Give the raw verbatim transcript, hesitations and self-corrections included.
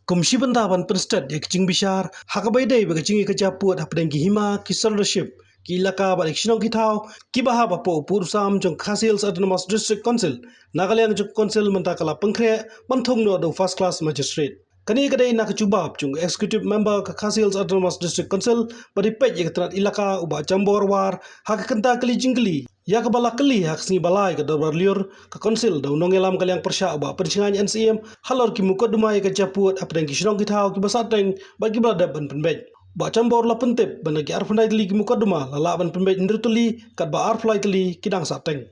Kum shi bynta ban pynstet ïa ka jingbishar ha kaba ïadei bad ka jingïakajia pud hapdeng ki hima, ki surrendership, ki ilaka bad ki shnong ki thaw kiba hap hapoh u pud u sam jong ka Khasi Hills Autonomous District Council, na ka liang jong ka Council mynta ka la pynkhreh ban thung noh da u First Class Magistrate. Kane ka dei na ka jubab jong u Executive Member ka Khasi Hills Autonomous District Council ba dei peit ïa ka tnat ilaka u Bah Jambor War ha ka kynta kylli jingkylli ïa kaba la kylli ha ka sngi ba lai ka Dorbar Lyiur ka Council da u nongïalam ka liang pyrshah u Bah Pynshngaiñ N C M halor ki mukotduma ïakajia pud hapdeng ki shnong ki thaw kiba sahteng bad kiba la dep ban pynbeit. U Bah Jambor la pyntip ba na ki arphew lai tylli ki mukotduma la lah ban pynbeit hynriew tylli katba arphew lai tylli ki dang sahteng.